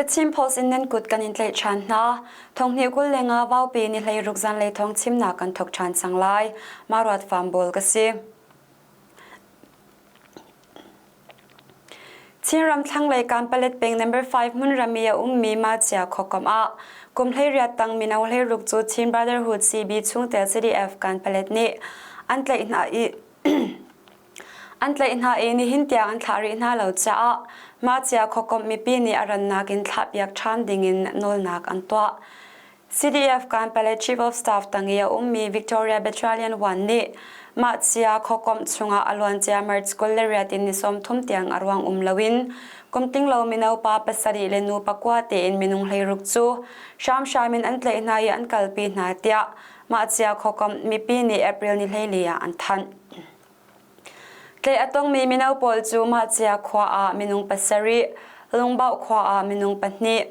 The Chin Post in nan kut kan in tlaih ṭhan hna. Thonghnih 20 le nga vaupi ni 16 zanlei thawng chimnak kan thok ṭhan cang lai. Maruat Fambol ka si. Chinram thlanglei Kanpalet peng number 5 hmunram i a ummi Machia khuakomh ah kum 18 tang mino 16 cu Chin Brotherhood CB chungtel CDF Kanpalet nih an tlaih hna i An tlaih hna i nihin tiang an thlah rih hna lo caah Machia khuakomh mipi nih a rannak in thlahpiak ṭhan dingin nawlnak an tuah. CDF Kanpale Chief of Staff tang i a ummi Victoria Battalion 1 nih Machia khuakomh chungah a luancia March 28 in ni 30 tiang a ruang um loin kumtinglo mino pa pasarih le nu pakua tein minung 16 cu hramhram in an tlaih hna i an kalpi hna tiah Machia khuakomh mipi nih April ni 14 ah an thanh. Tlaih a tongmi mino pawl cu Mahcia khua ah minung pasarih, Lungbauh khua ah minung pahnih,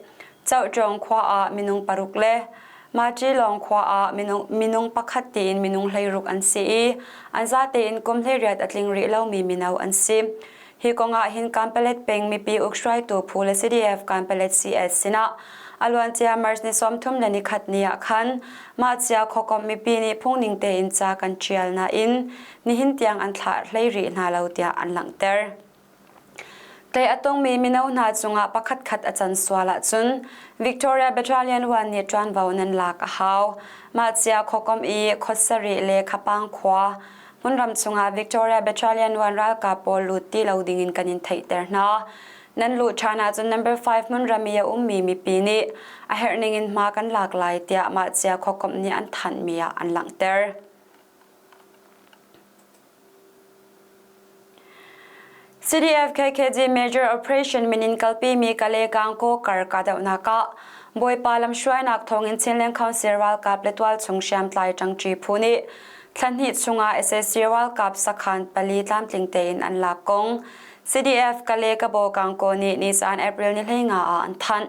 Cohṭawng khua ah minung paruk le Maṭilawng khua ah minung pakhat tiin minung 16 an si i an zatein kum 18 a tling rih lomi mino an si. Hi kong ah hin Kanpalet peng mipi ukhruaitu phu le CDF Kanpalet CS sinah a luancia March ni 31 ni ah khan mahcia khuakomh mipi nih phungning tein ca kan ṭial nain nihin tiang an thlah hlei rih hna lo tiah an langhter. Tei a tongmi mino hna cungah pakhatkhat a can sual ahcun Victoria Battalion 1 nih ṭuanvo nan lak a hau. Mahcia khuakomh i khuasarih le Khapang khua Hmunram chungah Victoria Battalion 1 ralkap pawl lut ti lo dingin kan in theihter hna. Nan luh ṭhan ahcun number 5 hmunram i a ummi mipi nih a herh ningin hma kan lak lai tiah mah cia khuakomh nih an thanhmi ah an langhter. CDF KKG Major Operation min in kalpimi Kale Kangkaw kar kahdohnak ah Bawipa lamhruainak thawngin Chinland Council ralkap le tualchung hriamtlai ṭangṭi phu nih thla hnih chungah sac ralkap sakhan pali tlamtling tein an lak kong CDF Kale Kabaw Kangkaw nih nizan April ni 15 ah an thanh.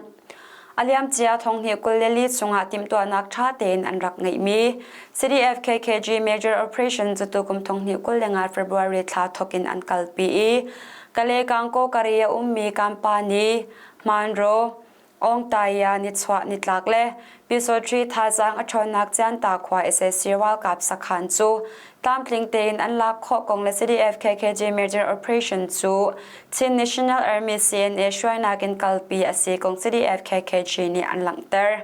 A liamcia thonghnih 24 chungah timhtuahnak ṭha tein an rak ngeihmi CDF KKG Major Operation cu tukum thonghnih 25 February thla thawk in an kalpi i Kale Kangkaw kari a ummi Kampani, Hmanro, Awngtaya nichuah nitlak le Pyusawṭhi thazaang a ṭhawnnak Cianta khua sac ralkap sakhan cu tlamtling tein an lak khawh kong le CDF KKG Major Operation cu Chin National Army CNA hruainak in kalpi a si kong CDF KKG nih an langhter.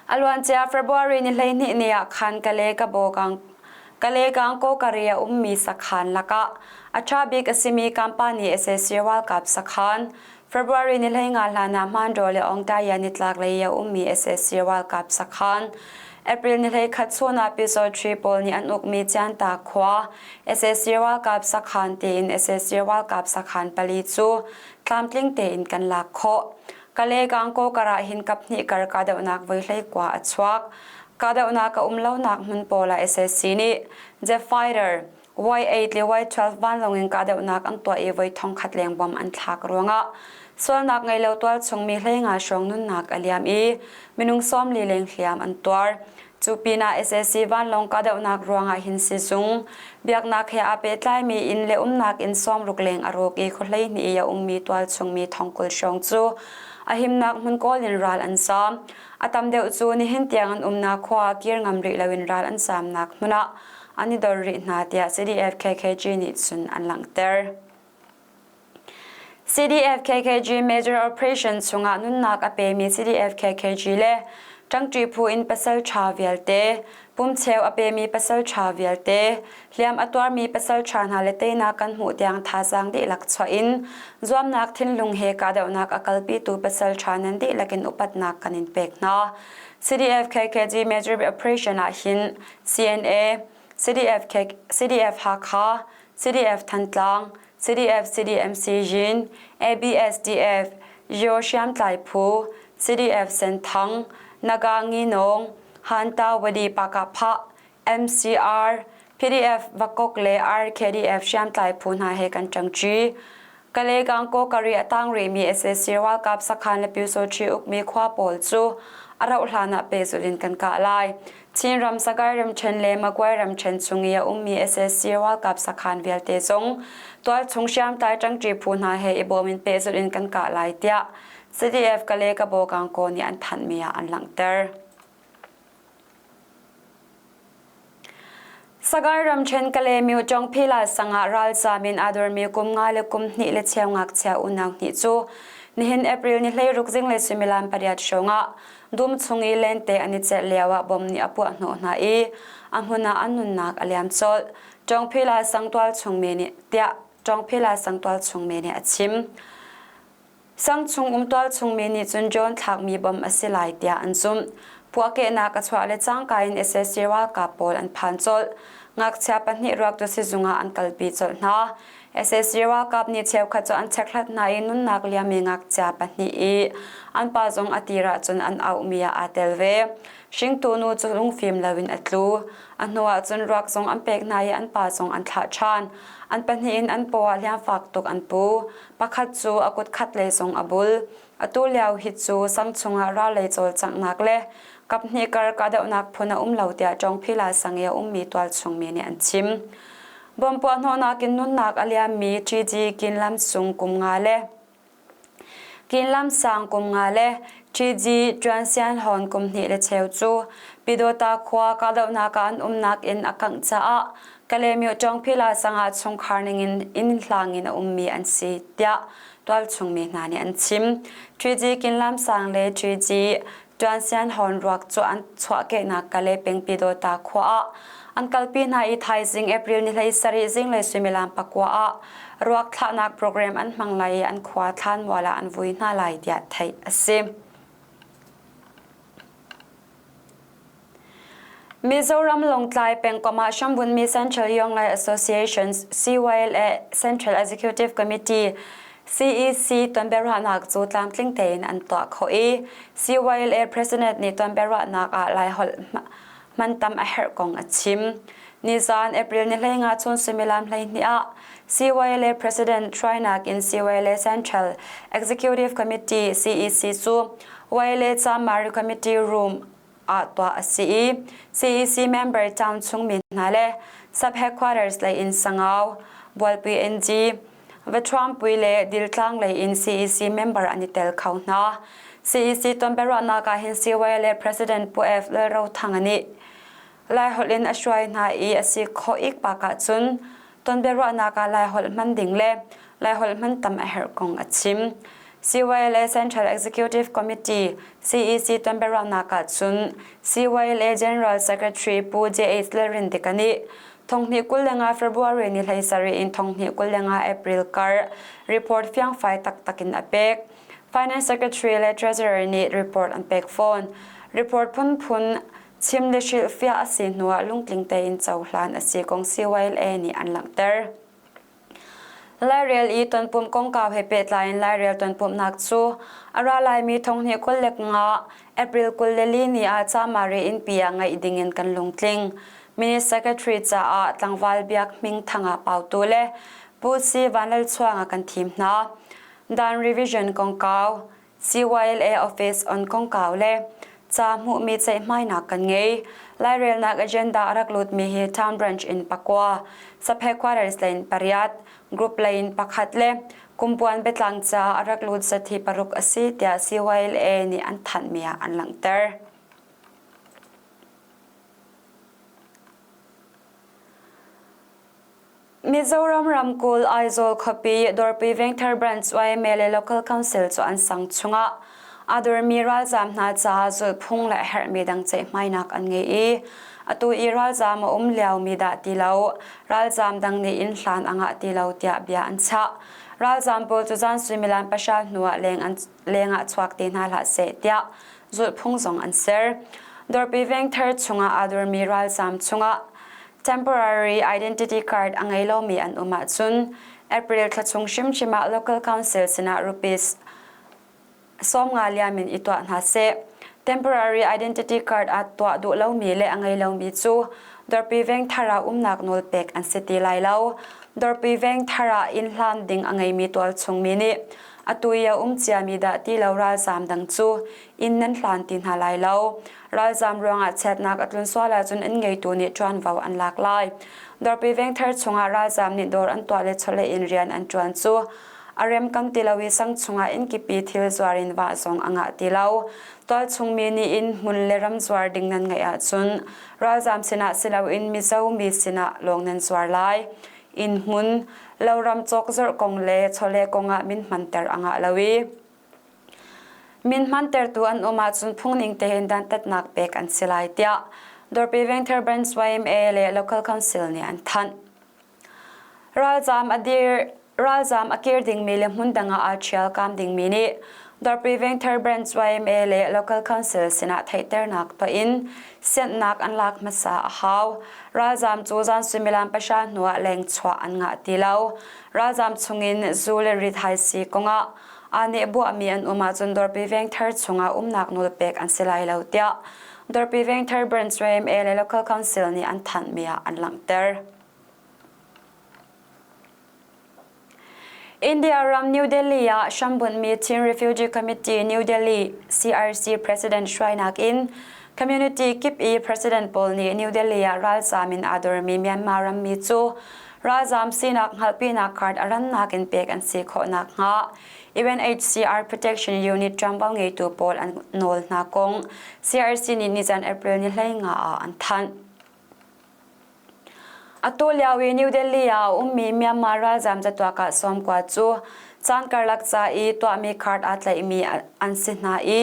A luancia February ni 12 ni ah khan Kale Kabaw Kale Kangkaw kari a ummi sakhan lakah a ṭha bik a simi company sac ralkap sakhan February ni 15 hlan ah Hmanraw le Awngtaya nitlak lei a ummi sac ralkap sakhan April ni 11 chun ah Pyusawṭhi pawl nih an ukmi Cianta khua sac ralkap sakhan tiin sac ralkap sakhan pali cu tlamtling tein kan lak khawh. Kale Kangkaw karah hin kaphnih kar kahdohnak voi 19 a chuak. Kahdohnak a um lonak hmun pawl ah sac nih jet fighter Y8 le Y12 vanlawng in kahdohnak an tuah i voi 1000 leng bom an thlak ruangah sualnak ngei lo tualchung mi 15 hrawng nunnak a liam i minung 40 leng hliam an tuar. Cu pinah sac vanlawng kahdohnak ruangah hin sizung, biaknak he aa pehtlaimi inn le umnak inn 60 leng a rawk i khua 12 i a ummi tualchung mi 20,000 hrawng cu a himnak hmun kawl in ral an zaam. A tam deuh cu nihin tiang an umnak khua ah kir ngam rih loin ral an zaamnak hmun ah an i dor rih hna tiah CDF KKG nih cun an langhter. CDF KKG Major Operation chungah nunnak a pemi CDF KKG le ṭangṭi phu in pasal ṭha vialte, pumcheu a pemi pasal ṭha vialte, hliam a tuarmi pasal ṭha hna le teinak kan hmuh tiang thazaang dihlak chuah in zuamnak thinlung he kahdohnak a kalpitu pasal ṭha nan dihlak in upatnak kan in pek hna. CDF KKG Major Operation ah hin CNA, CDF, CDF Hakha, CDF Thantlang, CDF CDMC Yin, ABSDF, Yo Hriamtlai Phu, CDF Senthang, Naga Nginong, Hanta Wadi Pakapha, MCR, PDF Vakok le RKDF hriamtlai phu hna he kan ṭangṭi. Kale Gangkaw kari a tang rihmi sac ralkap sakhan le Pyusawṭhi ukmi khua pawl cu a rauh hlan ah pehzulh in kan kah lai. Chinram Sagaing ramṭhen le Magway ramṭhen chung i a ummi sac ralkap sakhan vialte zong tualchung hriamtlai ṭangṭi phu hna he i bawm in pehzulh in kan kah lai tiah. CDF Kale Kabaw Kangkaw nih an thanhmi ah an langhter. Sagaing ramṭhen Kalaymyo Ṭawngphila sang ah ralzaam in aa dormi kum nga le kum hnih le cheu ngakchia unau hnih cu nihin April ni 16 zinglei suimilam pariat hrawng ah dum chung i lente an i celh lio ah bom nih a puah hnawh hna i a hmun ah an nunnak a liam colh. Ṭawngphila sang tualchung mi nih tiah Ṭawngphila sang tualchung mi nih a chim. Sangchung um tualchung mi nih cun John thlakmi bom a si lai tiah an zumh. Puahkehnak a chuah le cangka in sac ralkap pawl an phan colh. Ngakchia pahnih ruak cu sizung ah an kalpi colh hna. Sac ralkap nih cheukhat cu an chekhlat hna i nunnak liammi ngakchia pahnih i an pa zong a tir ahcun an auhmi ah aa tel ve. Hringtu nu cu lungfim loin a tlu. A hnu ah cun ruak zong an pek hna i an pa zong an thlah ṭhan. An pahnih in an paw ah hliam fak tuk an pu. Pakhat cu a kut khatlei zong a bul. Atu lio hi cu sang chungah rallei cawlcanghnak le kaphnih kar kahdohnak phun a um lo tiah Ṭawngphila sang i a ummi tualchung mi nih an chim. Bom puahhnawhnak in nunnak a liammi TG Kinlam sung kum nga le Kinlam sang kum nga le TG Ṭuansian Hawn kum hnih le cheu cu Pyidawta khua kahdohnak ah an umnak inn a kangh caah Kalaymyo Ṭawngphila sang ah chungkhar ningin inn hlang in a ummi an si tiah tualchung mi hna nih an chim. TG Kinlam sang le TG Ṭuansian Hawn ruak cu an chuahkehnak Kalay peng Pyidawta khua ah an kalpi hna i thaizing April ni 17 zinglei suimilam pakua ah ruak thlahnak program an hmang lai i an khua thlanmual ah an vui hna lai tiah theih a si. Mizoram Lawngtlai pengkomh ah hrambunhmi Central Yonglai Association CYLA Central Executive Committee CEC tonbiaruahnak cu tlamtling tein an tuah khawh i CYLA President nih tonbiaruahnak ah Laiholh hman tam a herh kong a chim. Nizaan April ni 15 chun suimilam 12 ah CYLA President hruainak in CYLA Central Executive Committee CEC cu YLA Camari Committee Room ah tuah a si i CEC member town chungmi hna le sub headquarters lei in Sangau, Bualpui NG, Vathuampui le Diltlang lei in CEC member an i tel kho hna. CEC tonbiaruahnak ah hin CYLA President Pu F. Lalrothanga nih Laiholh in a hruai hna i a si khawh ikpak ahcun tonbiaruahnak ah Laiholh hman ding le Laiholh hman tam a herh kong a chim. CYLA Central Executive Committee CEC tonbiaruahnak ahcun CYLA General Secretary Pu J.H. Lalrindika nih thonghnih 25 February ni 17 in thonghnih 25 April kar report fiangfai taktak in a pek. Finance Secretary le Treasurer nih report an pek fawn. Report phunphun Chim le hrilhfiah a si hnuah lungtling tein cohlan a si kong CYLA nih an langhter. Lairel i tonpumh kongkau he pehtlai in Lairel tonpumhnak cu a ra laimi thonghnih 25 April 24 ni ah Camari innpi ah ngeih ding in kan lungtling. Mini Secretary caah tlangval Biak Hming Thang ah pautu le Pu Si Vanlalchuang a kan thim hna. Dan revision kongkau CYLA office on kongkau le ca hmuhmi ceihmainak kan ngei. Lairelnak agenda a rak lutmi hi town branch in pakua, sub headquarters lei in pariat, group lei in pakhat le kumpuan biatlang ca a rak lut zat hi paruk a si tiah CYLA nih an thanhmi ah an langhter. Mizoram ramkulh Aizawl khuapi Dawrpui Vengthar Branch YMA le Local Council cu an sang chungah aa dormi ralzaam hna caah zulhphung le a herhmi dang ceihmainak an ngei i atu i ralzaam a um liomi dah ti lo ralzaam dang nih inn hlan a ngah ti lo tiah bia an chah. Ralzaam pawl cu zan suimilam pahra hnuah leng ah chuak te hna hlah seh tiah zulhphung zong an ser. Dawrpi Vengthar chungah aa dormi ralzaam chungah Temporary identity card a ngei lomi an um ahcun April thla chung hrimhrim ah local council sinah rupees 50 liam in i tuah hna seh. Temporary identity card aa tuah duh lomi le a ngei lomi cu Dawrpi vengthar ah umnak nawl pek an si ti lai lo. Dawrpi vengthar ah inn hlan ding a ngeimi tualchung mi nih atu i a um ciami dah ti lo ralzaam dang cu inn nan hlan ti hna lai lo. Ralzaam ruangah chiatnak a tlun sual ahcun inn ngeitu nih ṭuanvo an lak lai. Dawrpi vengthar chungah ralzaam nih dawr an tuah le chawleh in rian an ṭuan cu A rem kan ti lo i sang chungah inn kipi thil zuar in vah zong a ngah ti lo. Tualchung mi nih inn hmun le ram zuar ding nan ngeih ahcun ralzaam sinah si loin Mizo mi sinah lawng nan zuar lai. Inn hmun, loram cawkzorh kong le chawleh kongah min hmanter a ngah lo i min hmantertu an um ahcun phungning tein dantatnak pek an si lai tiah Dawrpi Vengthar Branch YMA le Local Council nih an thanh. Ralzaam a dir Ralzaam a kir dingmi le hmun dang ah aa ṭhial kam dingmi nih Dawrpi Vengthar Branch YMA le Local Council sinah theihternak tuah in sianhnak an lak hmasa a hau. Ralzaam cu zan suimilam pahra hnuah leng chuah an ngah ti lo. Ralzaam chungin zu le rithaisii kongah aa nehbuahmi an um ahcun Dawrpi Vengthar chungah umnak nawl pek an si lai lo tiah Dawrpi Vengthar Branch YMA le Local Council nih an thanhmi ah an langhter. India ram New Delhi ah hrambunhmi Chin Refugee Committee New Delhi CRC President hruainak in community kip i president pawl nih New Delhi ah ralzaam in aa dormi Myanmar rammi cu ralzaam sinak hngalhpinak card a rannak in pek an si khawh nakhnga UNHCR Protection Unit ṭuanvo ngeitu pawl an nawl hna kong CRC nih nizan April ni 15 ah an thanh. Atu lio i New Delhi ah a ummi Myanmar ralzaam catuak ah sawmkua cu caan karlak ca i tuahmi card aa tlaihmi an si hna i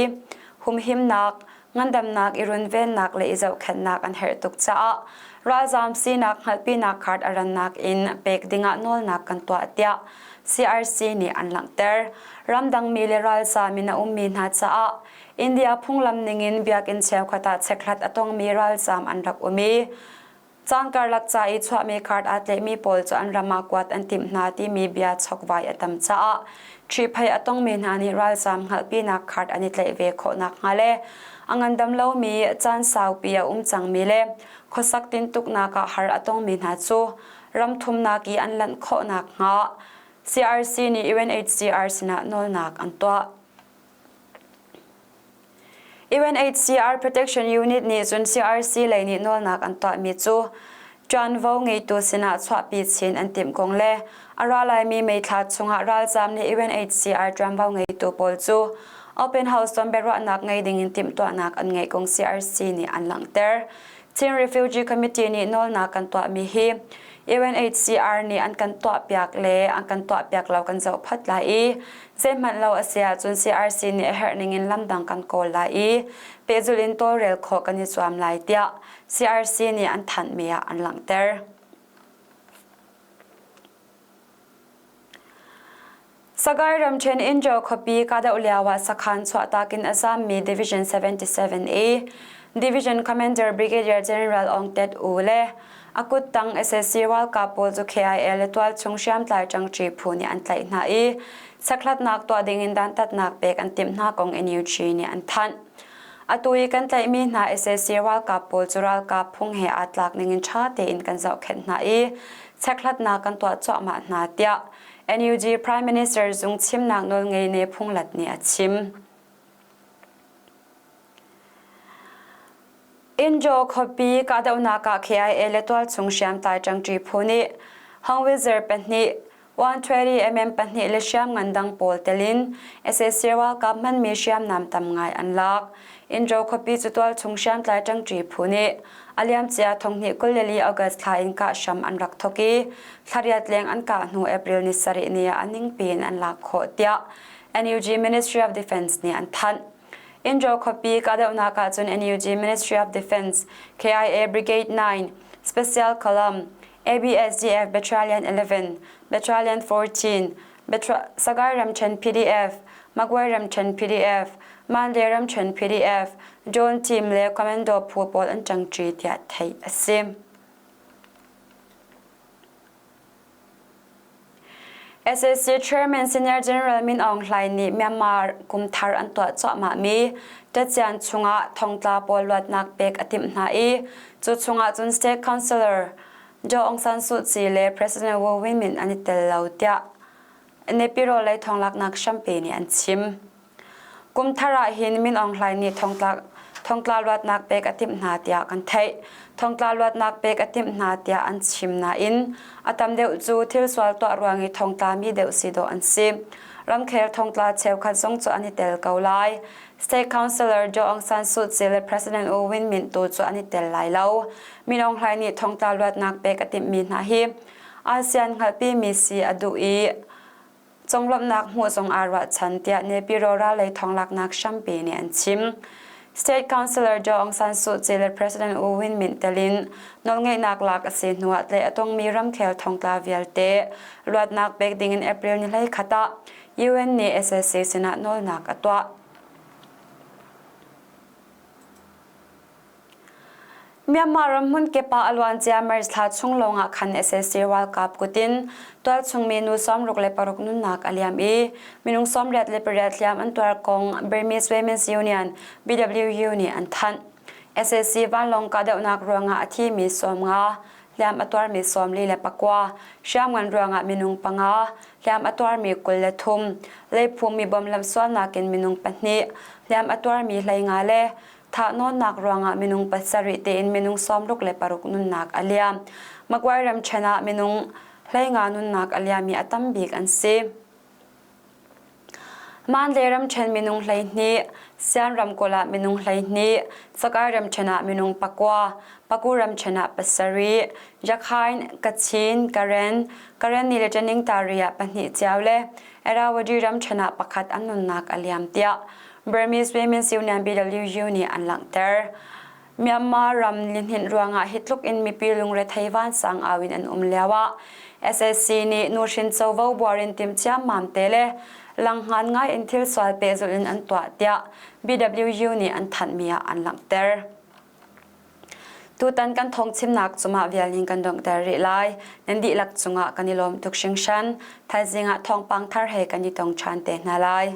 humhimnak, ngandamnak i runvennak le i zohkhenhnak an herh tuk caah ralzaam sinak hngalhpinak card a rannak in pek dingah nawlnak kan tuah tiah CRC nih an langhter. Ramdangmi le ralzaam in a ummi hna caah India phunglam ningin biakinn cheukhat ah chekhlat a tongmi ralzaam an rak um i caan karlak ca i chuahmi card aa tlaihmi pawl cu an ram ah kuat an timh hna timi bia chokvai a tam caah ṭhihphaih a tongmi hna nih ralzaam hngalhpinak card an i tlaih ve khawh nakhnga le a ngandam lomi caan saupi a um cangmi le khuasak tintuknak ah har a tongmi hna cu ram thumnak i an lanh khawh nakhnga CRC nih UNHCR sinah nawlnak an tuah. UNHCR Protection Unit nih cun CRC lei nih nawlnak an tuahmi cu ṭuanvo ngeitu sinah chuahpi chin an timh kong le a ra laimi May thla chungah ralzaam nih UNHCR ṭuanvo ngeitu pawl cu open house ton biaruahnak ngei dingin timhtuahnak an ngeih kong CRC nih an langhter. Chin Refugee Committee nih nawlnak kan tuahmi hi UNHCR nih an kan tuahpiak le an kan tuahpiak lo kan zoh phot lai i zeihmanh lo a si ahcun CRC nih a herh ningin lamdang kan kawl lai i pehzulh in tawlrel khawh kan i zuam lai tiah CRC nih an thanhmi ah an langhter. Sagaing ramṭhen Injo khuapi kahdoh lioah sakhan chuahtak in a zaammi Division 77A Division Commander Brigadier General Aung Tet U le a kuttang sac ralkap pawl cu KIA le tualchung hriamtlai ṭangṭi phu nih an tlaih hna i chekhlatnak tuah dingin dantatnak pek an timh hna kong NUG nih an thanh. Atu i kan tlaihmi hna sac ralkap pawl cu ralkap phung he aa tlak ningin ṭha tein kan zohkhenh hna i chekhlatnak kan tuah cuahmah hna tiah NUG Prime Minister zung chimnak nawlngei Ne Phunglat nih a chim. Injo khuapi kahdohnak ah KIA le tualchung hriamtlai ṭangṭi phu nih Hangwizer pahnih 120 mm pahnih le hriamngan dang pawl tel in sac ralkap hmanmi hriamnam tam ngai an lak. Injo khuapi cu tualchung hriamtlai ṭangṭi phu nih a liamcia thonghnih 24 August thla in kah hram an rak thawk i thlariat leng an kah hnu April ni sarih ni ah a ningpi in an lak khawh tiah NUG Ministry of Defense nih an thanh. Injo khuapi kahdohnak ahcun NUG Ministry of Defense, KIA Brigade 9, Special Column, ABSDF Battalion 11, Battalion 14, Sagaing ramṭhen PDF, Magway ramṭhen PDF, Mandalay ramṭhen PDF, Drone Team le Commando phu pawl an ṭangṭi tiah theih a si. SAC Chairman Senior General Min Aung Hlaing nih Myanmar kum thar an tuah cuahmahmi tacian chungah thongtla pawl luatnak pek a timh hna i cu chungah cun State Councilor Daw Aung San Suu Kyi le President Wu Win Myint an i tel lo tiah Naypyidaw lei thawnglaknak hrampi nih an chim. Kum thar ah hin Min Aung Hlaing nih thongtlak thongtla luatnak pek a timh hna tiah kan theih. Thongtla luatnak pek a timh hna tiah an chim nain a tam deuh cu thil sual tuah ruang i thongtla mi deuh si dawh an si. Ramkhel thongtla cheukhat zong cu an i tel ko lai. State Councilor Joe Aung San Suu Kyi le President U Win Myint tu cu an i tel lai lo. Min Aung Hlaing nih thongtla luatnak pek a timhmi hna hi ASEAN hngalhpimi si a duh i conglawmhnak hmuh zong aa ruahchan tiah Nepiro rallei thawnglaknak hrampi nih an chim. State Councilor Joe Aung San Suu Kyi le President U Win Myint telin nawlngeihnak lak a si hnuah tlaih a tongmi ramkhel thongtla vialte luatnak pek dingin April ni 21 ah UN nih SSC sinah nawlnak a tuah. Myanmar ram hmunkip ah a luancia March thla chung lawngah khan SAC ralkap kutin tualchungmi nu 66 nunnak a liam i minung 88 hliam an tuar kong Burmese Women's Union BWU nih an thanh. SAC vanlawng kahdohnak ruangah a thimi 50 hliam a tuarmi 44, hriamngan ruangah minung panga, hliam a tuarmi 23, leiphumi bom lamsualnak in minung pahnih, hliam a tuarmi 15 le thahnawnnak ruangah minung pasarih tein minung 66 nunnak a liam. Magway ramṭhen ah minung 15 nunnak a liami a tam bik an si. Mandalay ramṭhen minung 12, Sian ramkulh ah minung 12, Sakai ramṭhen ah minung pakua, Paku ramṭhen ah pasarih, Yakhain, Kachin, Karen, Karenni le Taningtari ah pahnih cio le Irrawaddy ramṭhen ah pakhat an nunnak a liam tiah Burmese Women's Union BWU nih an langhter. Myanmar ram lihninh ruangah hi tluk in mipi lungrethei vansang au in an um lio ah SAC nih nuhrin covo buar in tim ciammam te le langhngan ngai in thil sual pehzulh in an tuah tiah BWU nih an thanhmi ah an langhter. Tutan kan thawngchimnak cungah vial in kan donghter rih lai. Nan dihlak cungah kan i lawm tuk hringhran. Thaizing ah thawngpang thar he kan i tong ṭhan te hna lai.